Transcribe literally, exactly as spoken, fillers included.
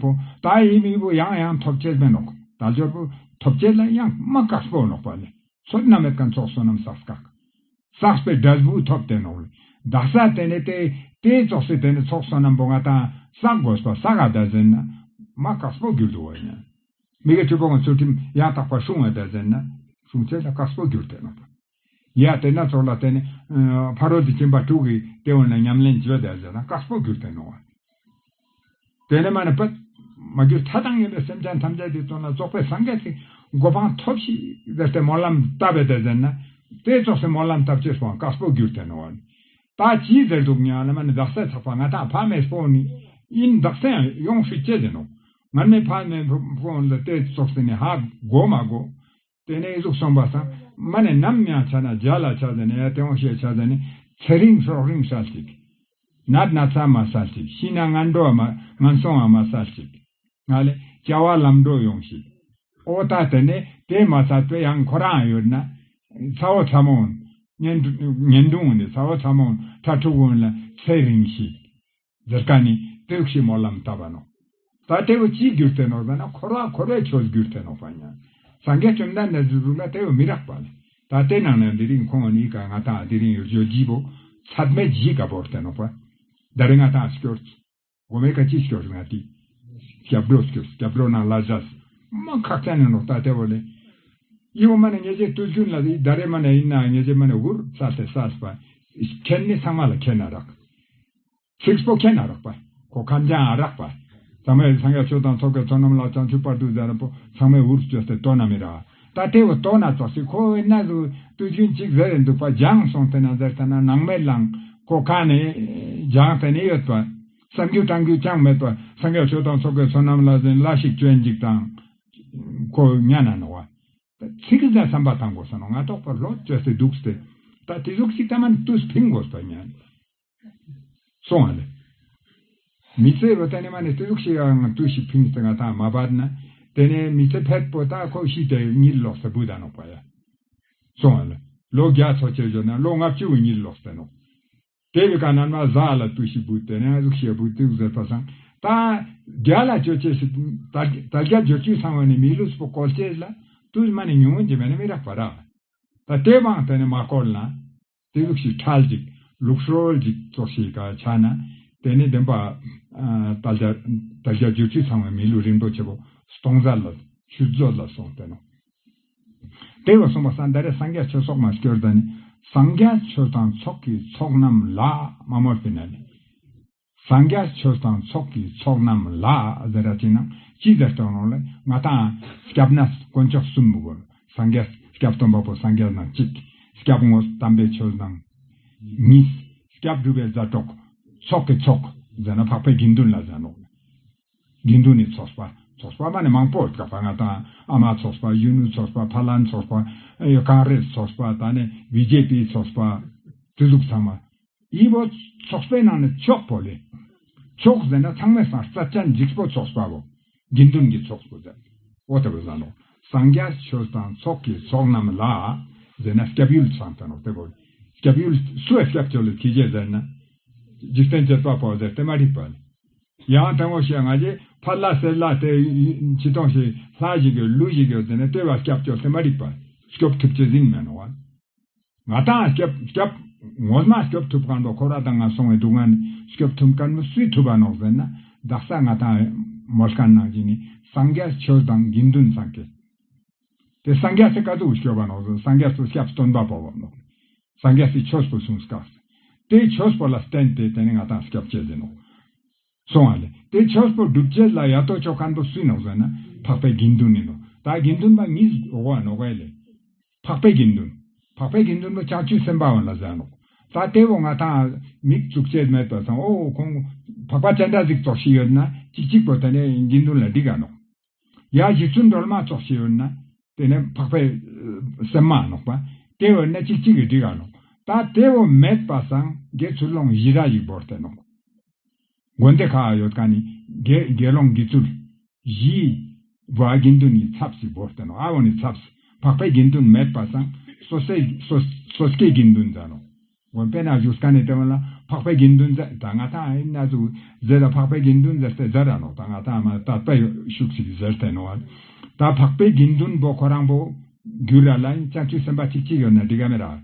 པོ་ད་ཡིན་མི་བོ་ཡང་ཡང་ཐོབ་ཅེས་མེད་ནོག། དལ་འབྱོར་པོ་ཐོབ་ཅེས་ལ་ཡང་མ་དཀགས་པོ་ནོག་པ་ལེ། ཚོད་ན་མེད་ཁན་ཚོགས་བསོད་ནམས་བསགས་དཀགས། བསགས་པའི་འབྲས་བུ་ཐོབ་སྟེ་ནོག་ལེ། དག་ས་དེ་ནེ་དེ་དེ་ཙོགས་སི་དེ་ནེ་ཚོགས་བསོད་ནམས་པོ་ང་ཏང་བསགས་དགོས་པ་བསགས་ག་ད་ཟེར་ན་མ་དཀགས་པོ་གྱུར་འདུག་པ་ཡིན། མི་དགེ་བཅུ་སྤོང་གི་ཚུལ་ཁྲིམས་ཡང་དག་པ་སྲུང་བ་ད་ཟེར་ན་སྲུང་ཅེས་ལ་དཀགས་པོ་གྱུར་ཏེ་ནོག། ཡ་དེ་ན་ཚོགས་ལ་དེ་ནེ་ཕ་རོལ་ཏུ་ཕྱིན་པ་དྲུག་གི་དེ་འོ་ན་ཉམས་ལེན་བྱེད་པ་ད་ཟེར་ན་དཀགས་པོ་གྱུར་ཏེ་ནོག། དེ་ནེ་མ་ནེ་པད་མ་གྱུར་ཐ་དང་ཡིན་པའི་སེམས་ཅན་ཐམས་ཅད་དེ་དོན་ལ་རྫོགས་པའི་སངས་རྒྱས་ཀྱི་གོ་འཕང་ཐོབ་ཤིག་ཟེར་ཏེ་སྨོན་ལམ་བཏབ་པ་ད་ཟེར་ན་དེ་ཙོགས་སི་སྨོན་ལམ་བཏབ་ཅེས་པོའང་དཀགས་པོ་གྱུར་ཏེ་ནོག། ད་ཅི་ཟེར་འདུག་ཉ་ལ་མ་ནེ་དག་ས་ཚགས་པ་ང་ཏང་ཕ་མེས་པོ་ནི་ཡིན་དག་ས་ཡང་ཡོང་ཤེས་ཅེས་ཡིན་ནོག། ང་མེ་ཕ་མེས་པོ་ལ་དེ་ཙོགས་སི་ནི་ཧ་གོ་མ་གོ། དེ་ནེ་ཨི་ཟུག་སོང་པ་སང་མ་ནེ་ནམ་ཡང་ཆ་ན་མཇལ་ལ་ཆ་ཟེར་ནེ་ཡ་དེ་འོང་ཤེས་ཆ་ཟེར་ནེ་ཚེ་རིང་སྲོག་རིང་སལ་ཅིག། ནད་ན་ཚ་མ་སལ་ཅིག། ཤི་ན་ངན་འགྲོ་མ་ངན་སོང་ང་མ་སལ་ཅིག། ང་ལེ་བྱ་བ་ལམ་འགྲོ་ཡོང་ཤིག། འོ་ད་དེ་ནེ་དེ་མ་ཚད་པའི་ཡང་ཁོ་རང་ཡོད་ན་ཚ་བོ་ཚ་མོ་ངན་ངན་འགྲོ་ནི་ཚ་བོ་ཚ་མོ་ཁྲ་ཕྲུག་གུན་ལ་ཚེ་རིང་ཤིག། ཟེར་ཁན་ནི་དེ་ཟུག་ཤིག་སྨོན་ལམ་བཏབ་པ་ནོག། ད་དེ་བོ་ཅི་གྱུར་ཏེ་ནོག་ཟེར་ན་འཁོར་བ་འཁོར་བའི་ཆོས་གྱུར་ཏེ་ནོག་པ་ཉ། སངས་རྒྱས་བཅོམ་ལྡན་འདས་ཟུག་ལ་དེ་བོ་མི་རག་པ་ལེ། ད་དེ་ནང་ནེ་དེ་རིང་ཁོང་ནི་ཀ་ང་ཏང་དེ་རིང་ཡོད་ཡོད་ཅི་བོ་ཚད་མེད་བཞི་ཀ་བོར་ཏེ་ནོག་པ། ད་རེ་ང་ཏང་སྐྱོར་གོ་མེ་ཀ་ཅི་སྐྱོར་ང་ཏི་སྐྱབས་འགྲོ་སྐྱོར་སྐྱབས་འགྲོ་ནང་ལ་ཟ་མ་ཁག་ཅན་ནི་ནོག་ད་དེ་བོ་ལེ། ཡི་བོ་མ་ནེ་ངེ་ཅེ་དུས་རྒྱུན་ལ་ད་རེ་མ་ནེ་ཡིན་ན་ངེ་ཅེ་མ་ནེ་འུར་ས་སྟེ་ས་སྤ་ཁྱེན་ནི་ཚང་མ་ལ་ཁྱེན་ན་རག། ཚིགས་པོ་ཁྱེན་ན་རག་པ། ཁོ་ཁན་ཅང་ཨ་རག་པ། ཚང་མས་སངས་རྒྱས་ཆོས་དང་ཚོགས་ཀྱི་མཆོག་རྣམས་ལ། བྱང་ཆུབ་བར་དུ་ཟེར་ར་པོ་ཚང་མས་འུར་བཅོས་ཏེ་ལྟོས་ན་མི་རག། ད་དེ་བོ་ལྟོས་ན་ཙོགས་ཤིག་ཁོ་ཡིན་ན་ཟུ་དུས་རྒྱུན་ཅིག་ཟེར་རེ་འདུག་པ་སྦྱངས་སོང་སྟེ་ན་ཟེར་ཏེ་ན་ནང་མེད་ལང་ཁོ་ཁ་ནེ་སྦྱངས་ཏེ་ནི་ཡོད་པ། བསམ་རྒྱུ་དྲན་རྒྱུ་ཅང་མེད་པ། སངས་རྒྱས་ཆོས་དང་ཚོགས་ཀྱི་མཆོག་རྣམས་ལ་ཟེར་ལ་ཞིག་བཅོན་ཅིག་དང་ཁོ་ཉན་ན་ནོག་པ། ཚིག་ཟ་བསམ་པ་བཏང་དགོས་ས་ནོག། ང་ཏོག་པ་ལོ་བཅོས་ཏེ་འདུག་སྟེ། ད་དེ་ཟུག་ཅིག་ད་མ་ནེ་དུས་ཕིང་དགོས་པ་ཉན། སོང་བ་ལེ། མི་ཚེ་བོ་ད་ནི་མ་ནེ་དེ་ཟུག་ཤིག་ཡང་དུས་ཤིག་ཕིངས་ཏེ་ང་ཏང་མ་བར་ན། དེ་ནེ་མི་ཚེ་ཕེད་པོ་ད་ཁོ་ཤི་སྟེ་གཉིད་ལོག་སྟེ་བུད་ད་ནོག་པ་ཡ། སོང་བ་ལེ། ལོ་བརྒྱ་ཚོ་ཆེ་འཇོག་ན་ལོ་ལྔ་བཅུ་བོ་གཉིད་ལོག་སྟེ་ནོག། དེ་བི་ཀ་ནན་མ་ཟ་ལ་དུས་ཤིག་བུད་དེ་ནེ་ཟུག་ཤིག་བུད་དེ་ཟེར་པ་སང་ད་རྒྱ་ལ་ཅོ་ཅེས་ཤིག་ད་རྒྱ་ཇོ་ཅུ་ཚང་བ་ནི་མི་ལུས་པོ་བཀོལ་ཅེས་ལ་དུས་མ་ནེ་ཉུང་ངུན་གྱི་མེད་ན་མི་རག་པ་ར། ད་དེ་བང་དེ་ནེ་མ་བཀོལ་ན། དེ་ཟུག་ཤིག་ཁྲལ་ཅིག་ལུགས་སྲོལ་ཅིག་ཙོགས་ཤིག་ག་ཆ་ན། དེ་ནེ་བདེན་པ་ཨ་དལ་བརྒྱ་དལ་བརྒྱ་བཅུ་བཅུ་ཚང་བའི་མི་ལུས་རིན་པོ་ཆེ་བོ་སྟོང་ཟད་ལ་ཆུད་ཟོས་ལ་སོང་སྟེ་ནོག། དེ་བོ་སོང་པ་སང་ད་རེ་སངས་རྒྱས་ཆོས་ཚོགས་མ་སྐྱོར་ད་ནི་སངས་རྒྱས་ཆོས་དང་ཚོགས་ཀྱི་ཚོགས་རྣམས་ལ་མ་མོལ་པའི་ན་ནི། སངས་རྒྱས་ཆོས་དང་ཚོགས་ཀྱི་ཚོགས་རྣམས་ལ་ཟེར་ར་ཅིག་ན་ཅི་ཟེར་ཏེ་ནོག་ལེ། ང་ཏང་སྐྱབས་གནས་དཀོན་མཆོག་གསུམ་བོ་སངས་རྒྱས་སྐྱབས་སྟོན་པ་པོ་སངས་རྒྱས་ནང་གཅིག། སྐྱབས་དངོས་དམ་པའི་ཆོས་ནང་གཉིས། སྐྱབས་སྒྲུབ་པའི་མཛའ་གྲོགས་ཚོགས་ཀྱི་ཚོགས་ཟེར་ན་འཕགས་པའི་དགེ་འདུན་ལ་ཟེར་ནོག། དགེ་འདུན་ནི་ཚོགས་པ། ཚོགས་པ་མ་ནེ་མང་པོ་ཡོད་ཀ་པ། ང་ཏང་ཨ་མ་ཚོགས་པ་གཞོན་ནུ་ཚོགས་པ་ཕ་ལྷ་ཚོགས་པ་ཨེ་ཀོང་རེས་ཚོགས་པ་ད་ནི་བི་ཇེ་པི་ཚོགས་པ་དེ་ཟུག་ཚང་མ། ཡི་བོ་ཚོགས་པའི་ནང་ནེ་མཆོག་པོ་ལེ། མཆོག་ཟེར་ན་ཚང་མའི་སང་རྩ་ཅན་འཇིགས་པོ་ཚོགས་པ་བོ། དགེ་འདུན་གྱི་ཚོགས་པོ་ཟེར། འོ་དེ་བོ་ཟེར་ནོག། སངས་རྒྱས་ཆོས་དང་ཚོགས་ཀྱི་ཚོགས་རྣམས་ལ་ཟེར་ན་སྐྱབས་ཡུལ་ཚང་སྟེ་ནོག་དེ་བོ། སྐྱབས་ཡུལ་སུའི་སྐྱབས་བཅོལ་ལེ་ཁྱེད་ཅེས་ཟེར་ན། འཇིག་རྟེན་བྱེད་པ་པོ་ཟེར་ཏེ་མ་རིག་པ་ལེ། ཡང་དང་པོ་ཞེས་ང་ཞེ་ཕ་ལ་སེ་ལ་དེ་ཅི་གཏོང་ཞིག་ལྷ་ཞིག་གི་ལུས་ཞིག་ཡོད་དེ་ནི་དེ་བ་སྐྱབས་བཅོལ་ཏེ་མ་རིག་པ། སྐྱོབ་ཐུབ་ཅེས་ཟིན་མེད་ནོག་པ། ང་ཏང་སྐྱོབ་སྐྱོབ་ངོ་མ་སྐྱོབ་ཐུབ་ཁན་པོ་ཁོ་ར་དང་ང་སོང་བའི་དུག་ང་ནི་སྐྱོབ་ཐུབ་ཁན་པོ་སུས་ཐུབ་པ་ནོག་ཟེར་ན་དག་ས་ང་ཏང་མོལ་ཁན་ནང་བཞིན་ནི་སངས་རྒྱས་ཆོས་དང་དགེ་འདུན་ཚང་ཀེ། དེ་སངས་རྒྱས་སི་ཀ་ཟུག་སྐྱོབ་པ་ནོག་ཟེར་སངས་རྒྱས་སི་སྐྱབས་སྟོན་པ་པོ་བ་ནོག། སངས་རྒྱས་སི་ཆོས་པོ་གསུངས་སྐབས་དེ་ཆོས་པོ་ལ་བརྟེན་ཏེ་དེ་ནི་ང་ཏང་སྐྱབས་ཅེས་ཟིན་ནོག། སོང་བ་ལེ། དེ་ཆོས་པོ་སྒྲུབ་ཅེས་ལ་ཡ་ཏོ་ཅོ་ཁན་པོ་སུ་ནོག་ཟེར་ན་འཕགས་པའི་དགེ་འདུན་ནི་ནོག། ད་དགེ་འདུན་པ་གཉིས་འོ་བ་ནོག་ག་ལེ། འཕགས་པའི་དགེ་འདུན། འཕགས་པའི་དགེ་འདུན་པོ་བྱང་ཆུབ་སེམས་དཔའ་བོ་ལ་ཟེར་ནོག། ད་དེ་བོ་ང་ཏང་མིག་བཙུགས་ཅེས་མེད་པ་སང་འོ་ཁོང་འཕགས་པ་ཅན་འདྲ་ཟིག་ཙོགས་ཤིག་ཡོད་ན་ཅིག་ཅིག་པོ་དེ་ནི་དགེ་འདུན་ལ་འགྲིག་ག་ནོག། ཡ་རྗེ་བཙུན་སྒྲོལ་མ་ཙོགས་ཤིག་ཡོད་ན་དེ་ནི་འཕགས་པའི་སེམས་མ་ནོག་པ། དེ་བོ་ན་ཅིག་ཅིག་གི་འགྲིག་ག་ནོག། ད་དེ་བོ་མེད་པ་སང་དགེ་ཚུལ་སློང་བཞི་ར་ཞིག་བོར་ཏེ་ནོག། དགོན་སྡེ་ཁག་ཡོད་ཁན་ནི་དགེ་དགེ་སློང་དགེ་ཚུལ་བཞི་བ་དགེ་འདུན་ནི་ཚབ་ཞིག་བོར་ཏེ་ནོག། ཨ་བོ་ནི་ཚབ་འཕགས་པའི་དགེ་འདུན་མེད་པ་སང་སོ་སོའི་སོ་སོ་སྐྱེ་དགེ་འདུན་ཟེར་ནོག། དགོན་པའི་ནང་བཞུགས་ཁན་ནི་དེ་བོ་ལ་ འཕགས་པའི་དགེ་འདུན་ཟེར་ད་ང་ཏང་ཨེ་ན་ཟུག་ཟེར་ར་འཕགས་པའི་དགེ་འདུན་ཟེར་ཏེ་ཟེར་ར་ནོག་ད་ང་ཏང་མ་དད་པའི་ཤུགས་ཤིག་ཟེར་ཏེ་ནོག་ད་འཕགས་པའི་དགེ་འདུན་པོ་ཁོ་རང་པོ་གྱུར་ར་ལ་ཡིན་བྱང་ཆུབ་སེམས་དཔའ་གཅིག་གཅིག་ཡོད་ན་འགྲིག་ག་མེད་ར།